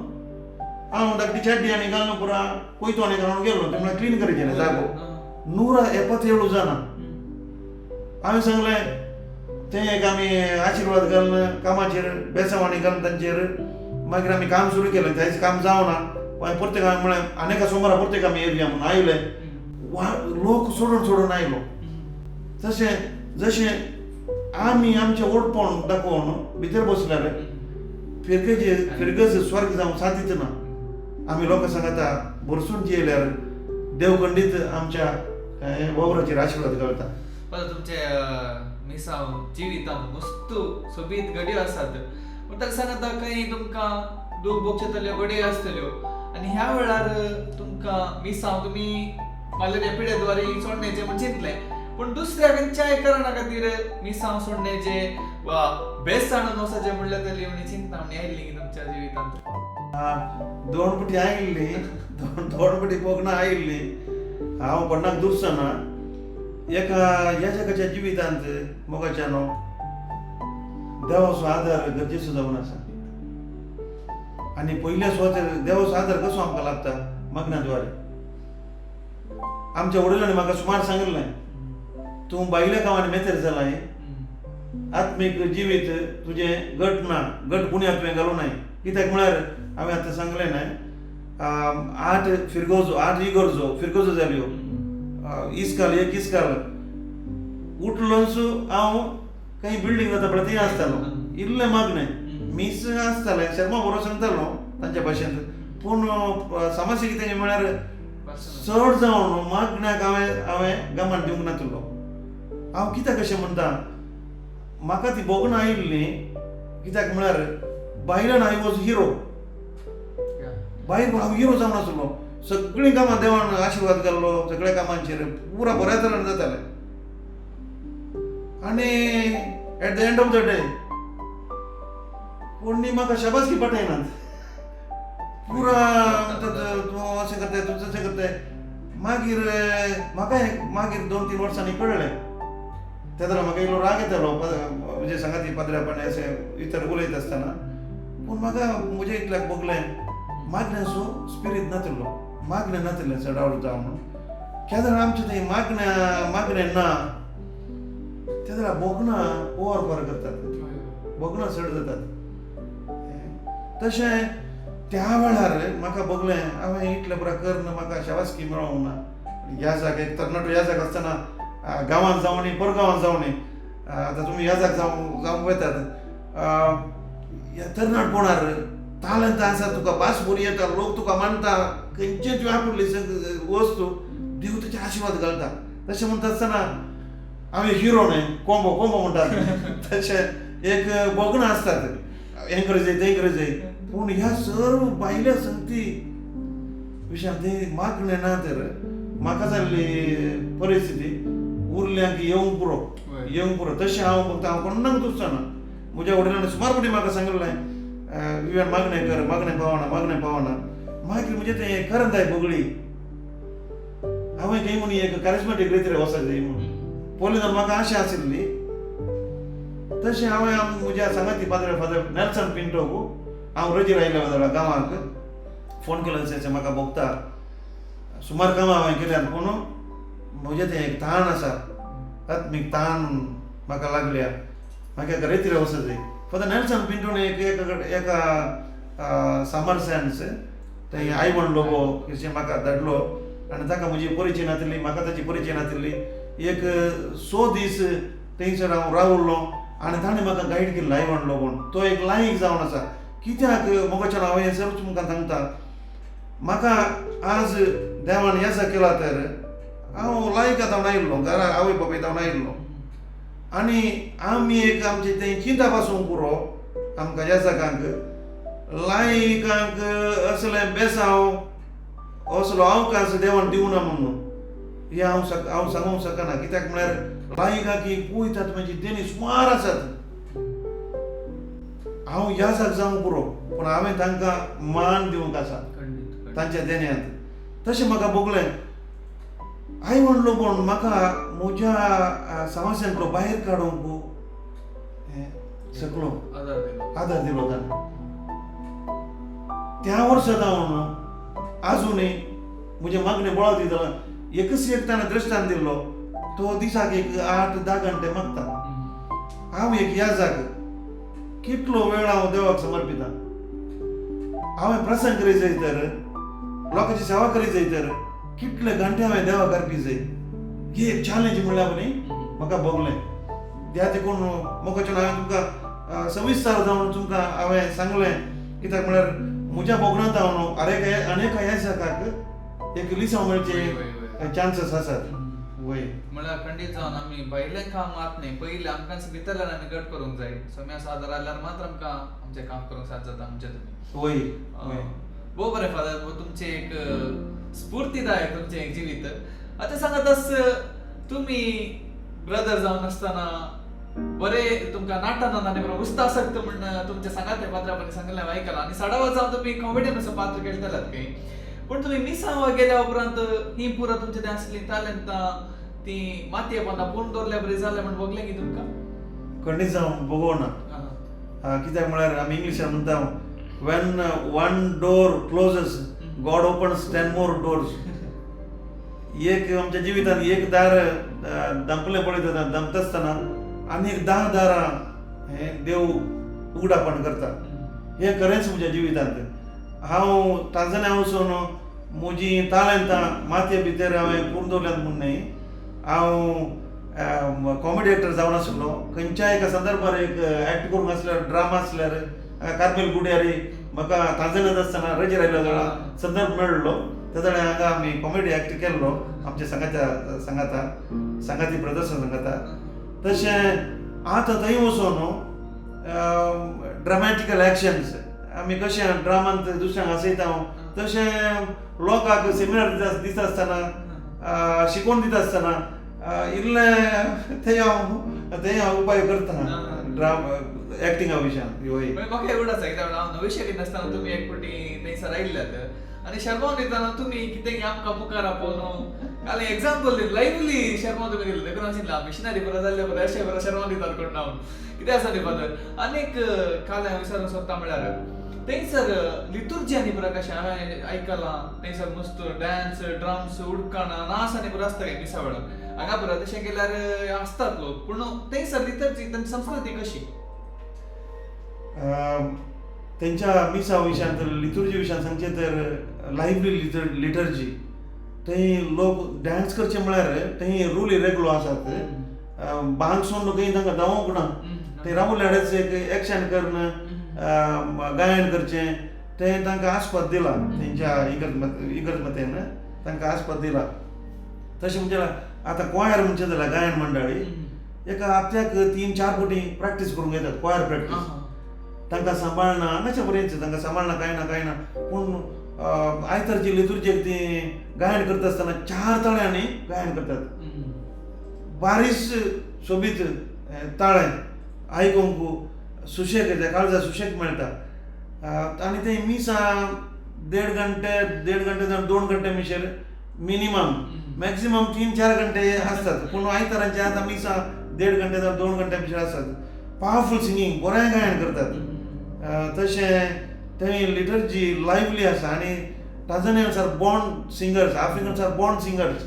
हांव धाकटी चड्डी आनी घालून पुरा कोयतो आनी घालून गेलो. ते म्हळ्यार क्लीन करचें न्ही जागो. 177 जाणां. हांवें सांगलें तें एक आमी आशिर्वाद घालून कामाचेर बेसांव आनी घालून तांचेर मागीर आमी काम सुरू केलें. थंयच काम जावना मागीर परतेक हांवें म्हळें आनी एका सोमारा परतेक आमी येवया म्हणून आयले. लोक सोडून सोडून आयलो. तशें जशें आमी आमचें ओडपण दाखोवन भितर बसल्यार फिरगजे फिरगज स्वर्ग जावंक सादीत ना. आमी लोकां सांगता भरसून जियेल्यार देव खंडीत आमच्या वावराचेर आशिर्वाद घालता. तुमचे मिसांव जिवितांत मस्त सोबीत घडयो आसात, पूण ताका सांगता खंय तुमकां दूख भोगचेतल्यो घडयो आसतल्यो आनी ह्या वेळार तुमकां मिसांव तुमी मालेरिया पिड्याद्वारे सोडण्याचें म्हण चिंतलें, पूण दुसऱ्या खंयच्याय कारणा खातीर मिसांव सोडण्याचें वा बेसाण वचचें म्हणल्यार तरी म्हण चिंतना म्हण आयिल्ली तुमच्या जिवितांत? 2 पटी आयिल्ली, 2 पटी भोगणां आयिल्ली. हांव कोणाक दुसना एका याजकाच्या जिवितांत मोगाच्या न्हू देवाचो आदार गरजेचो जावन आसा. आनी पयल्या सुवातेर देवाचो आदार कसो आमकां लागता मागण्या द्वारे. आमच्या वडिलांनी म्हाका सुमार सांगिल्लें तूं बायल्या कामांनी मेतेर जालाय, आत्मीक जिवीत तुजें घट ना, घट बुन्याद तुवें घालूं नाय. कित्याक म्हळ्यार हांवें आतां सांगलें न्हय 8 फिरगोजो 8 इगर्जो फिरगोजो जाल्यो, इस्काल एक इस्काल उठलोच हांव खंय बिल्डींग जाता पळय थंय आसतालो. इल्लें मागणें मीस आसतालें, शर्मा बरो सांगतालो तांच्या भाशेंत, पूण समस्या कितें म्हळ्यार चड जावन मागण्याक हांवें हांवें गमान दिवंक नातिल्लो. हांव कित्याक अशें म्हणटा, म्हाका ती भोगणां आयिल्ली कित्याक म्हळ्यार भायल्यान I was hero, भायर हांव हिरो जावन आसलो. सगळीं कामां देवान आशिर्वाद घाल्लो, सगळ्या कामांचेर पुरा बऱ्या तरेन जातालें. आनी at the end of the day कोणी म्हाका शाबासकी पाठयनात. पुरा म्हणटात तूं अशें करताय, तूं तशें करताय. मागीर म्हाका मागीर 2-3 वर्सांनी कळ्ळें. तेन्ना म्हाका इल्लो राग येतालो म्हणजे सांगाती पाद्र्यापणे अशें इतर उलयता आसतना. पूण म्हाका म्हज्या इतल्याक भोगलें मागण्याचो स्पिरीत नातिल्लो, मागणें नातिल्लें चडावत जावं म्हणून. केन्ना आमचें थंय मागण्या मागणें ना तेन्ना भोगणां ओवर करतात, भोगणां चड जातात. तशें त्या वेळार म्हाका भोगलें हांवें इतलें पुरा करून म्हाका शाबासकी मेळोंक ना. ह्या जाग्यार एक तरणाटो ह्या जाग्यार आसतना गांवांत जावं न्ही परगांवांत जावं न्ही, आतां तुमी ह्या जाग्यार जावं जावंक वयतात, ह्या तरणाटपणार तालंत आसा तुका, भास बरी येता, लोक तुका मानता, खंयचें तुवें आपली वस्तू देव तुजे आशिर्वाद घालता. तशें म्हणटा आसतना हांव एक हिरो न्हय, कोंबो कोंबो म्हणटात तशें एक भोगणां आसतात, एंकरेज तेंकरेज. पूण ह्या सर्व भायल्या संगती विशयांत तें मागणें ना तर म्हाका जाल्ली परिस्थिती उरल्यांक येवंक पुरो, येवंक पुरो. तशें हांव फक्त हांव कोणाक दुसचो ना. म्हज्या वडिलांनी सुमार फावटी म्हाका सांगिल्लें विवेन मागणें कर, मागणें पावना, मागणें पावना. मागीर म्हजें तें करंदाय भोगली. हांवें खंय म्हूण एक कॅरिस्मेटीक रितीर वचत जाय म्हणून पयलीं म्हाका आशा आशिल्ली. तशें हांवें म्हज्या सांगाती पाद्रे फादर नेल्सन पिंटोक हांव रजेर आयिल्लो जाल्यार गांवांक फोन केलो, अशें म्हाका भोगता सुमार कामां हांवें केल्यात पूण म्हजें तें एक ताण आसा, आत्मीक ताण म्हाका लागल्या, म्हाका एका रेतीर वचत जाय. फादर नेल्सन पिंटोन एक एका समर सेन्स थंय आयवण लोबो अशें म्हाका धाडलो आनी ताका म्हजी परिचय नातिल्ली, म्हाका ताची परिचय नातिल्ली. एक 6 दीस थंयसर हांव रावल्लो आनी ताणें म्हाका गायड केल्लो आयवण लोबोन. तो एक लायक जावन आसा. कित्याक मोगाच्यान हांव हें सर्व तुमकां सांगता, म्हाका आज देवान येसा केला तर हांव लायक जावन आयिल्लो, घरा आवय बापाय जावन आयिल्लो. आनी आमी एक आमचें तें चिंता पासून पुरो आमकां येसाकांक लायकांक असलें बेसांव असलो अवकाश देवान दिवना म्हणून हें हांव हांव सांगूंक शकना. कित्याक म्हळ्यार लायकांक ही पळयतात म्हणजे तेणी सुमार आसात. हांव याजाक जावंक पुरो पूण हांवें तांकां मान दिवंक आसा तांच्या देण्यांत. तशें म्हाका भोगलें. I म्हणलो पूण म्हाका म्हज्या समस्यांतलो भायर काडूंक सकलो आदार दिलो ताणें. त्या वर्सा जावन आजुनूय म्हजें मागणें बळाव दितालें. एकच एक ताणें दृश्टान दिल्लो, तो दिसाक एक 8-10 घंटे मागता. हांव एक याजाक कितलो वेळ हांव देवाक समर्पिता. हांवें प्रसंग करीत जाय तर, लोकांची सेवा करीत जाय तर कितले घंटे हांवें देवाक अर्पी जाय. ही एक चॅलेंज म्हणल्यार न्ही म्हाका भोगलें. त्या देखून मोगाच्यान हांवें तुमकां सविस्तर जावन तुमकां हांवें सांगलें. कित्याक म्हळ्यार म्हज्या भोगणांत हांव अनेक ह्या एक लिसांव मेळचे चान्सीस आसात. वय म्हळ्यार खंडीत जावन आमी भायलें काम मात न्ही, पयलीं आमकां भितरल्यान आमी घट करूंक जाय. सोम्याचो आदार आसल्यार मात्र आमकां आमचें काम करूंक साध्य जाता म्हणचे तुमी. वय. भोव बरें फादर, तुमचें एक स्फूर्तीदायक तुमचें एक जिवीत. आतां सांगात आस तुमी ब्रदर जावन आसतना बरें तुमकां नाटनान आनी बरो उस्तासक्त म्हण तुमचें सांगात तें पात्रापणी सांगिल्लें हांवें आयकलां. आनी साडावा जावन तुमी कॉमेडियन असो पात्र खेळटलात खंय, पूण तुमी मिसांवा गेल्या उपरांत ही पुरा तुमचें तें आसलीं तालंतां ती मातये पोंदा पूर्ण दवरल्या बरी जालें म्हण भोगलें की तुमकां? खंडीत जावन भोगोना. कित्याक म्हळ्यार आमी इंग्लिशान म्हणटा when one door closes God opens 10 more doors. एक आमच्या जिवितांत एक दार दांपलें पळयता दामता आसतना आनी एक 10 दारां हें देव उगडापण करता. हें खरेंच म्हज्या जिवितांत. हांव टांझानिया वचून म्हजी तालंतां मातये भितर हांवें पूर्ण दवरल्यात म्हूण न्हय, हांव कॉमेडी एक्टर जावन आसलो. खंयच्या एका संदर्भार एक एक्ट करूंक आसल्यार ड्रामा आसल्यार कार्मेल गुड्यारी म्हाका टांझानियांत आसतना रजेर आयलो जाल्यार संदर्भ मेळ्ळो. तेदळे हांगा आमी कॉमेडी एक्ट केल्लो आमच्या सांगात्या सांगाता, सांगाती ब्रदर्सां सांगाता. तशें आतां थंय वचोन ड्रामॅटिकल एक्शन्स आमी कशें ड्रामांत दुसऱ्यांक हांसयता तशें लोकांक सेमिनार दिता दिता आसतना, शिकोवन दिता आसतना इल्लें थंय हांव उपाय करता ड्राम एक्टिंगा विशयान वय. म्हाका एवढ आसा कित्याक हांव नवेशेरीन आसतना तुमी एक फावटी थंयसर आयिल्ल्यात आनी शर्माव दितना तुमी कितें आमकां मुखार आपोवन काल एग्जाम्पल दिलें, लायवली शर्मा तुमी दिलें. देखून हांव चिंतलें मिशनरी बरो जाल्ले बरें अशें बरो शर्मा दितात कोण हांव कितें आसा ती फादर. आनीक काल हांव विचारूंक सोदता म्हळ्यार थंयसर लितुर्जी आनी पुरो कशें हांवें आयकलां थंयसर मस्त डान्स ड्रम्स उडकाणां नाच आनी पुरो आसता काय मिसा वेळार. हांगा पुरो तशें केल्यार आसतात लोक, पूण थंयसर लितुर्जी तांची संस्कृती कशी? तेंच्या मिसा विशयांत, लितुर्जी विशयांत सांगचें तर लायवली लिटर्जी, थंय लोक डान्स करचे म्हळ्यार थंय रूल इरेगुलर आसात. बांक सोडून खंय तांकां धांवोंक ना, थंय रावल्यारच एक एक्शन करून गायन करचें तें तांकां आस्पद दिला. तेंच्या इगर्ज मतेन तांकां आस्पद दिला. तशें म्हणजे आतां क्वायर म्हणचें जाल्यार गायन मंडळी एका हप्त्याक 3-4 फावटी प्रॅक्टीस करूंक येतात, क्वायर प्रॅक्टीस. तांकां सांबाळना हांगाच्या बरेंच तांकां सांबाळना कांय ना कांय ना, पूण आयतारची लितुर्जेक ती गायन करता आसतना चार ताळ्यांनी गायन करतात. बारीस सोबीत ताळे आयकूंक सुशेग येता, काळजा सुशेग मेळटा. आनी ते मिसां देड घंटे, देड घंटे जावं 2 घंटे मिशेर मिनिमम, मॅक्सिमम 3-4 घंटे आसतात. पूण आयतारांचे आतां मिसां देड घंटे जावं 2 घंटे मिशेर आसतात. पावरफूल सिंगींग, बरें गायन करतात. तशें थंय लिटर्जी लायवली आसा. आनी Tanzanians are born singers, Africans are born singers.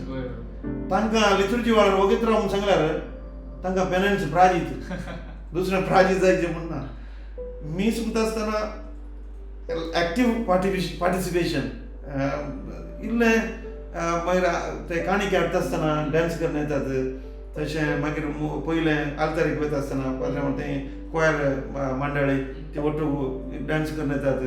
तांकां लिटर्जी वेळार वगीत राव म्हूण सांगल्यार तांकां पेनन्स प्राजीत, दुसरें प्राजीत जायचें म्हूण ना. मीस म्हणटा आसतना एक्टीव पार्टिसिपेशन इल्लें, मागीर ते काणी हाडटा आसतना डान्स करून येतात. तशें मागीर पयलें आल्तारीक वयता आसतना पाद्रे ते क्वायर मंडळी ते ಒಟ್ಟು डान्स करून येतात.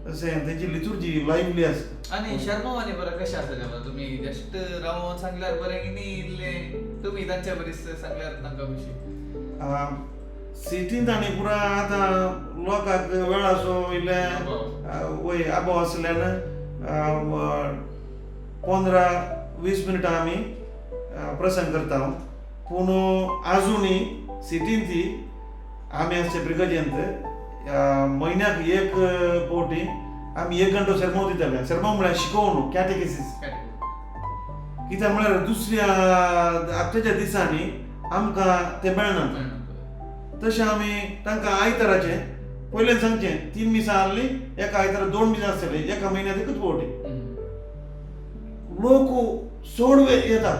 तशें तेंची लिटुर्जी लायवली आसता. आनी शर्मावानी बरं कशें आसा तें तुमी जस्ट रावोन सांगल्यार बरें की न्ही, इल्लें तुमी तांच्या बरीच सांगल्यार तांकां कशी? सिटींत आनी पुरा आतां लोकांक वेळाचो इल्लें वय अभाव आसल्यान 15-20 मिनटां आमी प्रसंग करता. पूण आजुनूय सिटींत ती आमी आसचे ब्रिगजेंत म्हयन्याक एक फावटी आमी एक घंटो सेर्मांव दिताले. सेर्मांव म्हळ्यार शिकोवन, कॅटेकिसीस. कित्याक म्हळ्यार दुसऱ्या हप्त्याच्या दिसांनी आमकां ते मेळना. तशें आमी तांकां आयताराचें पयलें सांगचें, तीन मिसां आहली, एका आयतारा दोन मिसां आसतली एका म्हयन्याक एकूच फावटी. लोक चड येता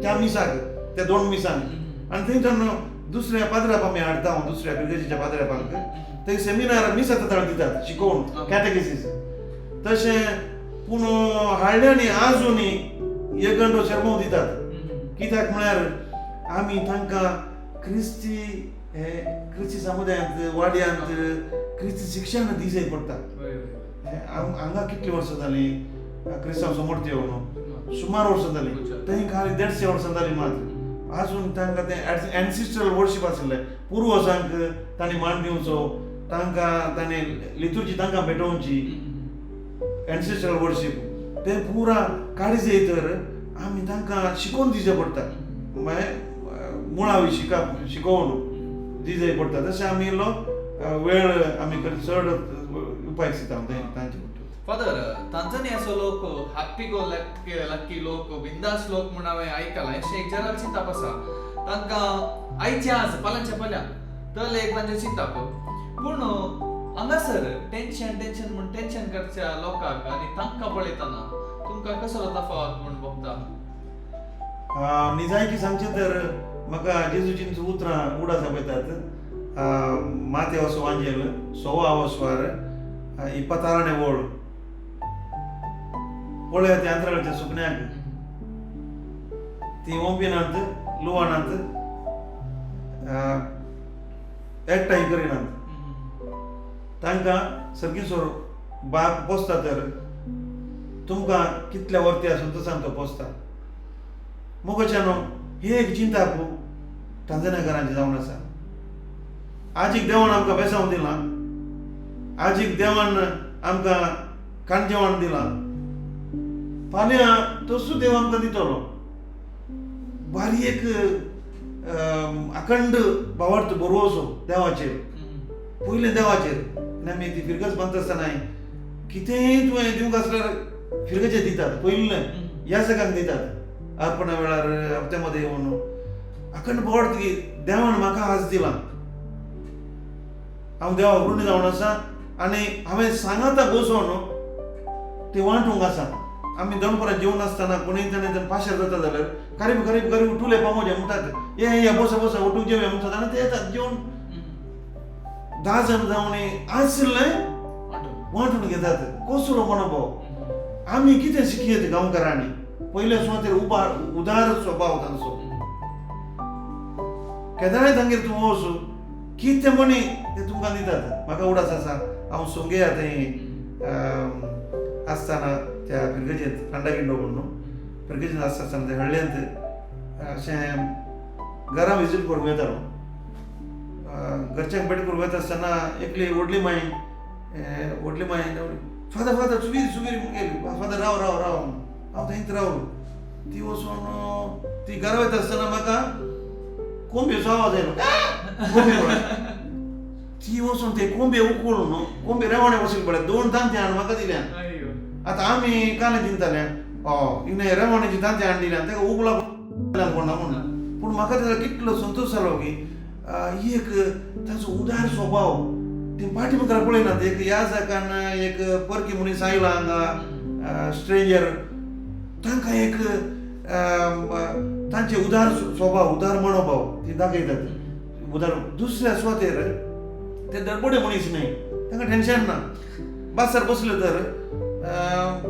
त्या मिसाक, त्या दोन मिसांक. आनी थंयच्यान दुसऱ्या पाद्राप आमी हाडटा, दुसऱ्या पिरगेजीच्या पाद्रापांक थंय सेमिनार मिसा ताळ दितात शिकोवन कॅटेकिसीस. तशें पूण हाडल्यांनी आजुनूय एक घंटो शेर्मांव दितात. कित्याक म्हळ्यार आमी तांकां क्रिस्ती हे क्रिस्ती समुदायांत वाड्यांत क्रिस्ती शिक्षण दिवचें पडटा. हांगा कितलीं वर्सां जालीं क्रिस्तांव समोर येवन? सुमार वर्सां जालीं. थंय खाली 150 वर्सां जालीं मात्र. आजून तांकां तें एन्सिस्ट्रल वर्शीप आशिल्लें, पुर्वजांक तांणी मान दिवचो, तांकां तांणी लितुर्जी तांकां भेटोवची, एन्सिस्ट्रल वर्शीप तें पुरा काळजे तर आमी तांकां शिकोवन दिवचें पडटा. मागीर मुळावी शिकप शिकोवन दिवचें पडटा. तशें आमी इल्लो वेळ आमी चड उपाय दिता तांचे. फादर, तांजानियाचो लोक हॅप्पी गो लक्की लोक, बिंदास लोक म्हूण हांवें आयकलां. अशें एक जनरल चिंतप आसा तांकां आयचे आज फाल्यांच्या फाल्यां तर एक तांचें चिंतप. पूण हांगासर टेन्शन टेन्शन म्हूण टेन्शन करच्या लोकांक आनी तांकां पळयतना तुमकां कसलो तफावत म्हूण भोगता? निजायकी सांगचें तर म्हाका जेजूचीं उतरां उडासां पळयतात. मातेवस वांजेल 16वां वस्वार 26ನೇ ಓಳು. पळया त्या अंतराळच्या सुकण्याक, ती ओंपिनात, लुवानात, एकठांय करिनात, तांकां सर्गीसोर बाप पोसता. तर तुमकां कितल्या वर्ती आसून तसान तो पोसता. मोगोच्यानो ही एक चिंता टांझानियाकारांची जावन आसा. आजीक देवान आमकां बेसांव दिलां, आजीक देवान आमकां काणजेवण दिलां, फाल्यां तसो देव आमकां दितलो. बारी एक अखंड भावार्थ बरोवचो देवाचेर, पयलें देवाचेर. आनी आमी ती फिरगज बांदता आसतना कितेंय तुवें दिवंक आसल्यार फिरगजे दितात, पयलें ह्या सगळ्यांक दितात अर्पणा वेळार हप्त्या मदें येवन. अखंड भावार्थ की देवान म्हाका आज दिलां, हांव देवाक ऋणी जावन आसा आनी हांवें सांगाता बसोन ते वांटूंक आसा. आमी दनपरां जेवन आसतना कोणूय जाण पाशार जाता जाल्यार कारीब कारीब कारीब उठुले पामोजे म्हणटात, ये ये बसा बसा उठूंक जेवया म्हणटात आनी ते येतात जेवन. 10 जाण जावन आशिल्लें वांटून घेतात. कसलो मनोभाव. आमी कितें शिकयत गांवकारांनी? पयले सुवातेर उदार स्वभाव तांचो. केन्नाय तांगेर तूं वच कितें म्हणी ते तुमकां दितात. म्हाका उडास आसा हांव सोंगेया थंय आसतना त्या फिरगजेंत कांडागिंडो म्हणून फिरगजेंत आसता आसतना त्या हळ्ळेंत अशें घरा विजीट करूंक वयतालो. घरच्यांक भेट करूंक वयता आसतना एकली व्हडली माय, व्हडली माय फादर फादर सुबीर सुबीर गेली, फादर राव राव राव, हांव थंयच रावलो. ती वचून ती घरा वयता आसतना म्हाका कोंबयेचो आवाज आयलो. ती वचून ते कोंबे उकळून न्हू कोंबे रेवाणे वचून पळय 2 दांते हाडून म्हाका दिल्या. आतां आमी कालें चिंतताले हिणें रेवाण्याची दांते हाडून दिल्या ताका उबला कोणा म्हणून. पूण म्हाका ताका कितलो संतोश जालो की ही एक ताचो उदार स्वभाव. ती फाटी मुखार पळयनात, एक ह्या जाकान एक परकी मनीस आयला हांगा स्ट्रेंजर, तांकां एक तांचे उदार स्वभाव उदार मनोभाव ती दाखयतात. उदार दुसऱ्या सुवातेर ते दडबडे मनीस न्हय, तांकां टेन्शन ना. बसार बसले तर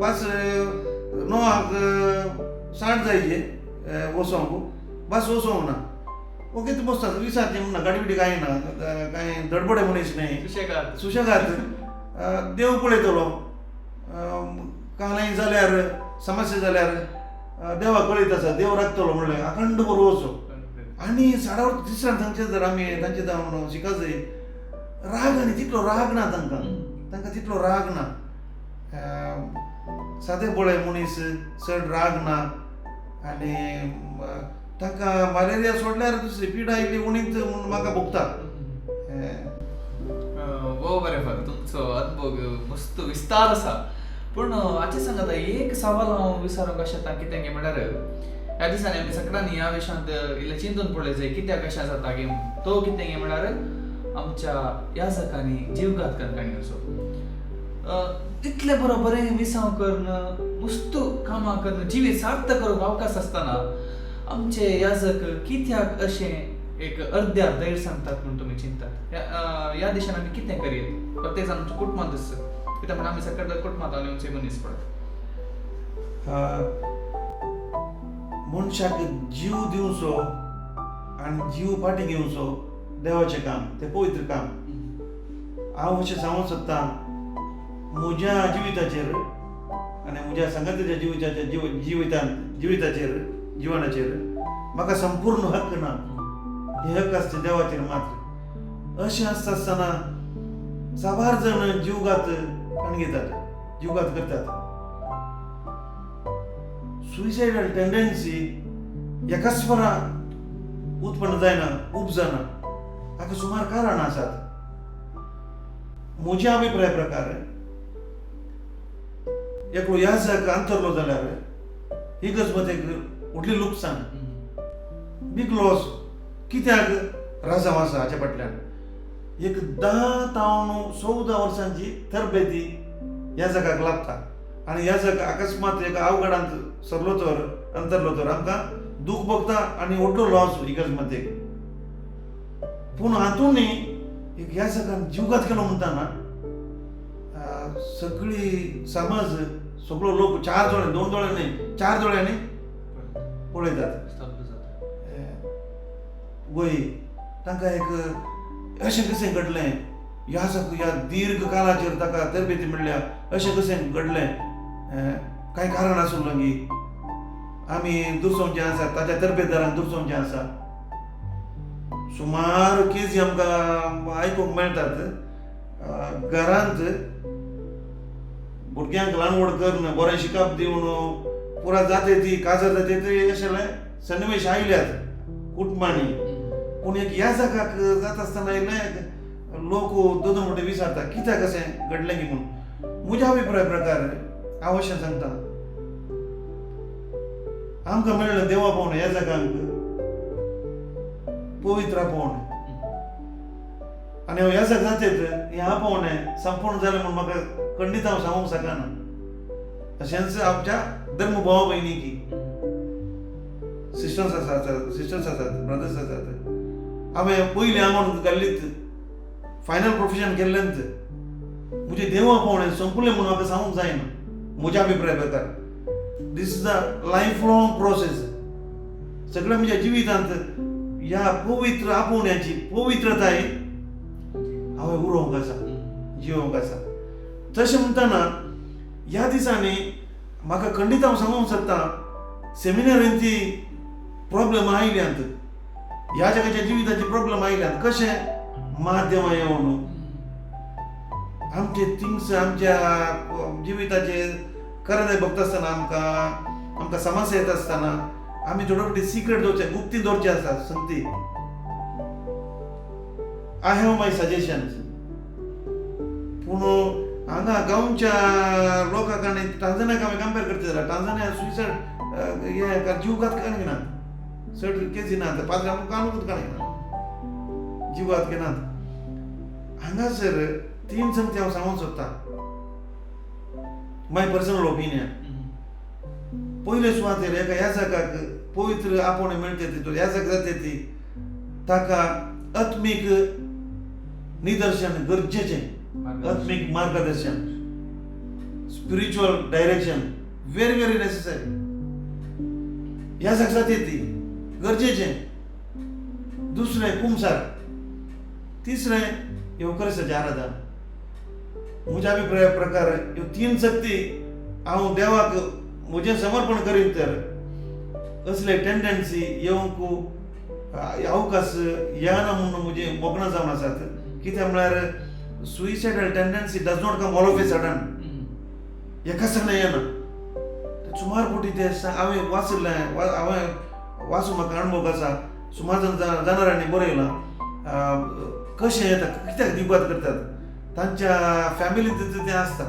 बस 9 60 जायचे वचोंक, बस वचोंक ना, ओके तूं बसता विचारचे म्हणना, गाडी बिडी कांय ना, कांय दडबडे मनीस न्हय, सुशेगाद सुशेगाद. देव पळयतलो कांय जाल्यार समस्या जाल्यार देवाक कळयत आसा, देव राखतलो म्हणलें अखंड बरो वचो. आनी साडावर तिसऱ्यान तांचे जर आमी तांचे जावन शिका जाय राग आनी तितलो राग ना तांकां, तांकां तितलो राग ना. सादे पळय मनीस चड राग ना आनी तांकां मलेरिया सोडल्यार दुसरी पिडा इल्ली उणीच म्हूण म्हाका भोगता. वो बरें फादर, तुमचो अनुभव मस्त विस्तार आसा. पूण हाचें सांगात एक सवाल हांव विचारूंक शकता कितें गे म्हणल्यार ह्या दिसांनी आमी सगळ्यांनी ह्या विशयांत इल्लें चिंतून पळय जाय कित्याक अशें जाता गे. तो कितें गे म्हणल्यार आमच्या ह्या सकाळी जीवघात कणकणीचो इतलें बरो बरें मिसांव करून मस्त कामां करून जिवीत सार्थ करूंक अवकाश आसतना आमचे याजक कित्याक अशें एक अर्द्यार धैर्य सांगतात म्हूण तुमी चिंतात? ह्या दिशान आमी कितें करयेत? प्रत्येक जाण आमच्या कुटुंबांत दिसता कित्याक म्हणल्यार आमी सगळे कुटुंबांत येवचे मनीस पळय. मनशाक जीव दिवचो आनी जीव फाटीं घेवचो देवाचें काम, तें पवित्र काम. हांव अशें सांगूंक सोदतां म्हज्या जिविताचेर आनी म्हज्या संगतीच्या जिविताच्या जिविताचेर जिवनाचेर म्हाका संपूर्ण हक्क ना, हे हक्क आसता देवाचेर मात्र. अशें आसता आसतना साबार जाण जीवघात कण घेतात, जीवघात करतात. सुसायडल टेंडन्सी एकाच फरा उत्पन्न जायना, उपजना. हाका सुमार कारणां आसात. म्हज्या अभिप्राय प्रकार एकलो याजक अंतरलो जाल्यार ही गजमत एक व्हडली लुकसाण, बीग लॉस. कित्याक राजांव आसा हाच्या फाटल्यान एक 10 तावन 14 वर्सांची तरबेती याजकाक लाभता आनी याजक अकस्मात एका अवघडांत सरलो तर अंतरलो तर आमकां दूख भोगता आनी व्हडलो लॉस ही गजमतेक. पूण हातूंत एक याजकान जीवघात केलो म्हणटा ना सगळी समाज सगळो लोक 4 दोळे 2 दोळे न्हय 4 दोळ्यांनी पळयतात. वय तांकां एक अशें कशें घडलें, ह्या ह्या दीर्घ काळाचेर ताका तरबेती मेळ्ळ्या, अशें कशें घडलें. कांय कारण आसुल्लो गी आमी दुसोवचें आसा, ताच्या तरबेदारांक दुसोवचें आसा. सुमार केजी आमकां आयकूंक मेळटात. घरांत भुरग्यांक ल्हान व्हड करून बरें शिकप दिवन पुरा जाते ती काजार जाते ती अशें सन्निवेश आयल्यात कुटुंबांनी. पूण एक ह्या जागाक जाता आसतना इल्लें लोक दोन दोन फावटी विचारता कित्याक अशें घडलें की म्हूण. म्हज्या अभिप्राय प्रकार हांव अशें सांगता, आमकां मेळ्ळें देवा पावणें ह्या जागांक पवित्र पावणें आनी हांव ह्या जाग जातेत ह्या पावणें संपूर्ण जालें म्हूण म्हाका खंडीत हांव सांगूंक शकना. तशेंच आमच्या धर्म भावा भयणीकी सिस्टर्स आसात, सिस्टर्स आसात, ब्रदर्स आसात. हांवें पयलीं आंगवण घाल्लीत फायनल प्रोफेशन केल्लेंच म्हजें देवा पावणें सोंपलें म्हूण म्हाका सांगूंक जायना. म्हज्या अभिप्राय प्रकार this is a life long process. सगळ्या म्हज्या जिवितांत ह्या पवित्र आपोवण्याची पवित्रताय हांवें उरोवंक आसा, जिवोवंक आसा. तशें म्हणटना ह्या दिसांनी म्हाका खंडीत हांव सांगूंक शकता सेमिनारींत ती प्रॉब्लम आयल्यात, ह्या जगाच्या जिविताची प्रॉब्लम आयल्यात. कशें माध्यमां येवन आमचे थिंग्स आमच्या जिविताचे करणे भोगता आसतना आमकां आमकां समस्या येता आसतना आमी थोडे फावटी सिक्रेट दवरचे, गुप्ती दवरचे आसा संगती. I have my suggestions. पूण हांगा गांवच्या लोकांक आनी टांझानियाक आमी कंपेर करता जाल्यार टांझानिया सुसायड हे जीवघात कांय घेनात, चड केजी नात, पाद्री आमकां कानूच कांय घेनात, जीवघात घेनात. हांगासर तीन संगती हांव सांगूंक सोदतां, my personal opinion. पयले सुवातेर एका ह्या जागाक पवित्र आपोवणें मेळटा ती ह्या जाग जाता ती ताका आत्मीक निदर्शन गरजेचें, आत्मीक मार्गदर्शन, spiritual direction very very necessary. ह्या जाग जाता ती गरजेचें. दुसरें कुमसार, तिसरें येवकरिसाचें आराधन. म्हज्या अभिप्राया प्रकार ह्यो तीन शक्ती हांव देवाक म्हजें समर्पण करीत तर असले टेंडन्सी येवंक अवकाश येना म्हूण म्हजें मोगणां जावन आसात. कित्याक म्हळ्यार suicidal tendency does not come all of a sudden, एका सगळें येना. सुमार फावटी ते हांवें वाचिल्लें, हांवें वाचून म्हाका अणभव आसा. सुमार जाणारांनी बरयलां कशें येता, कित्याक दिवपात करतात, तांच्या फॅमिलींत तें आसता.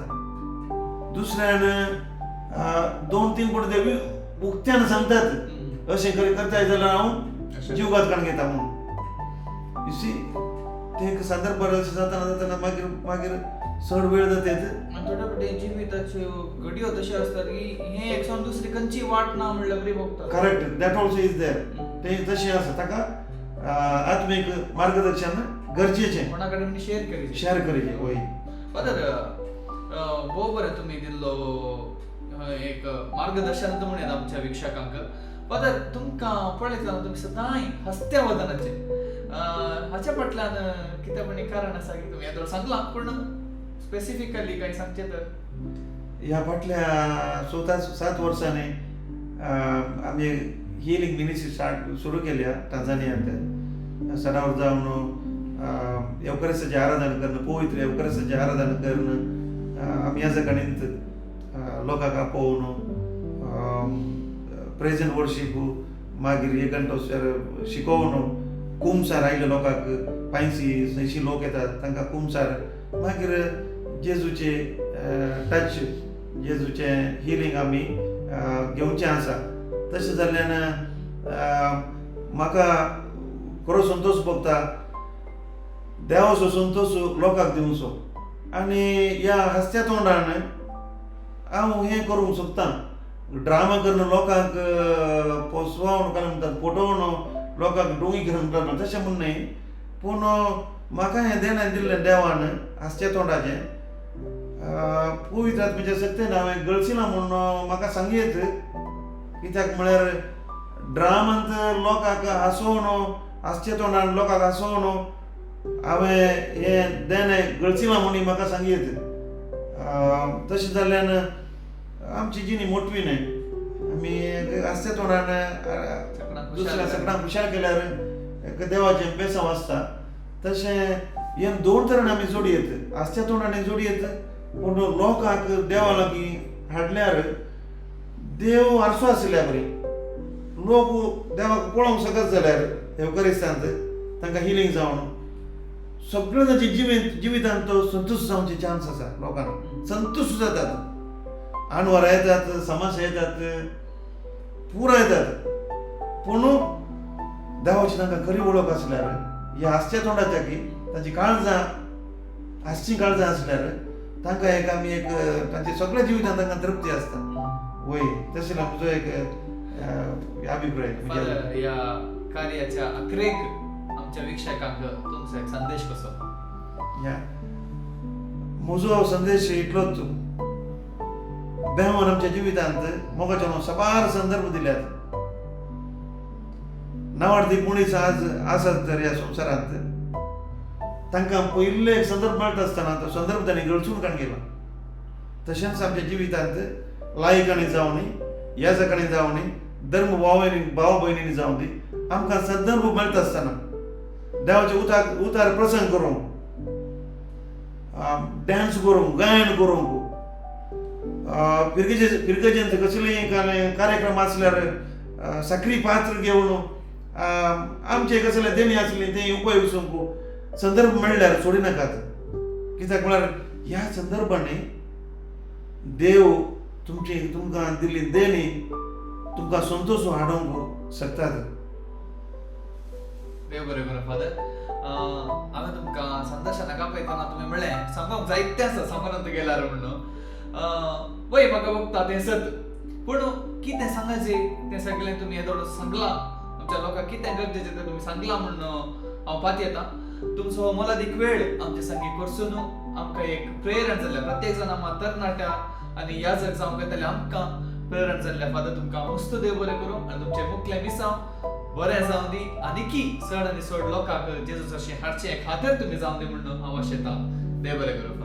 दुसऱ्यान दोन तीन फावटी ते उक्त्यान सांगतात अशें करताय जाल्यार हांव जीवघात काडून घेता म्हणून. You see ते एक संदर्भार अशें जातना जातना मागीर मागीर चड वेळ जाता. थोड्या फावटी जिविताच्यो घडयो तश्यो आसतात की हें एक सावन दुसरी खंयची वाट ना म्हणल्यार बरी भोगता. Correct, that also is there. तें तशें आसा, ताका आत्मीक मार्गदर्शन गरजेचें, कोणा कडेन शेअर करीचे, शेअर करीचे. वय फादर, भोव बरें तुमी दिल्लो एक मार्गदर्शन म्हणून आमच्या वीक्षकांक. फादर, तुमकां पळयतना तुमी सदांय हस्त्या वदनाचे, हाच्या फाटल्यान कितें म्हणी कारण आसा की तुमी येदोळ सांगलां पूण स्पेसिफिकली कांय सांगचें तर? ह्या फाटल्या 7 वर्सांनी आमी हिलिंग मिनिस्ट्री स्टार्ट सुरू केल्या टांझानियांत. सणावर जावन येवकरिसाचें आराधन करून, पवित्र येवकरिसाचें आराधन करून आमी ह्या जगाणींत लोकांक आपोवन प्रेज एंड वर्शीप, मागीर एक घंटो शिकोवन कुमसार आयिल्ले लोकांक पांयशी सयशीं लोक येतात तांकां कुमसार, मागीर जेजूचे टच, जेजूचें हिलींग आमी घेवचें आसा. तशें जाल्ल्यान म्हाका खरो संतोश भोगता देवाचो संतोश लोकांक दिवचो आनी ह्या हांसत्या तोंडान हांव हें करूंक सोदतां. ड्रामा करून लोकांक पोसवावन काय म्हणटात फटोवन लोकांक डोंगी करून म्हणटात तशें म्हूण न्हय, पूण म्हाका हें देणें दिल्लें देवान हांसच्या तोंडाचें पवित्र आत्म्याच्या शक्तीन हांवें गळसिना म्हूण म्हाका सांगयत. कित्याक म्हळ्यार ड्रामांत लोकांक हांसोवन, हांसच्या तोंडान लोकांक हांसोवन हांवें हें देणें गळसिना म्हूण म्हाका सांगयत. तशें जाल्ल्यान आमची जिणी मोटवी न्हय, आमी आसते तोंडान सगळ्यांक दुसऱ्या खुशाल. सगळ्यांक खुशाल केल्यार एक देवाचें बेसांव आसता. तशें हे दोन तरेन आमी जोडयेत, आसच्या तोंडान जोडयेत, पूण लोकांक देवा लागीं हाडल्यार देव आरसो आशिल्ल्या बरी लोक देवाक पळोवंक शकत जाल्यार येवकारिस्तांत तांकां हिलींग जावन सगळें तांचे जिवितांत तो संतुश्ट जावचे चान्स आसा. लोकांक संतुश्ट जातात, आनवरां येतात, समस्या येतात, पुरो येतात, पूण देवाची तांकां खरी वळख आसल्यार ह्या हांसच्या तोंडाच्या की तांची काळजां हांसचीं काळजां आसल्यार तांकां एक आमी एक तांचे सगळ्या जिवितांत तांकां तृप्ती आसता. वय तशें म्हजो एक अभिप्राय. फादर, ह्या कार्याच्या अखेरेक आमच्या वीक्षकांक तुमचो एक संदेश कसो? या म्हजो संदेश इतलोच, देवान आमच्या जिवितांत मोगाच्या साबार संदर्भ दिल्यात. नावाडतीक मनीस आज आसत तर ह्या संवसारांत तांकां पयिल्लो एक संदर्भ मेळटा आसतना तो संदर्भ तांणी गळसून काडून गेला. तशेंच आमच्या जिवितांत लायकांनी जावनी, याजकांनी जावनी, धर्म भाव भयणींनी जावं दी, आमकां संदर्भ मेळटा आसतना देवाचे उतार प्रसंग करूंक, डांस करूंक, गायन करूंक, फिरगजेंत कसलीय कार्यक्रम आसल्यार सक्रीय पात्र घेवन आमचे कसले देणी आसली ते उपयोग संदर्भ मेळ्ळ्यार सोडिनाकात. कित्याक म्हळ्यार ह्या संदर्भांनी देव तुमची तुमकां दिल्ली देणी तुमकां संतोश हाडूंक शकतात. देव बरें करूं फादर. हांवें तुमकां संदर्शनाक आपयतना तुमी म्हणलें सांगूंक जायतें आसा सांगून गेल्यार म्हणून. वय म्हाका वखता तें सत, पूण कितें सांगायचें तें सगळें तुमी येदोळ सांगलां, आमच्या लोकांक कितें गरजेचें तें तुमी सांगलां म्हणून हांव पातयेतां. तुमचो मोलादीक वेळ आमचे संगी करसून आमकां एक प्रेरण जाल्ल्या, प्रत्येक जाण आमकां तरणाट्या आनी याजक जावंक येतले आमकां प्रेरण जाल्ल्या. फादर तुमकां मस्त देव बरें करूं आनी तुमचें मुखलें मिसांव बरें जावं दी आनीकी चड आनी चड लोकांक जेजूस अशें हाडचें खातीर तुमी जावं दी म्हणून हांव आशेतां. देव बरें करूं.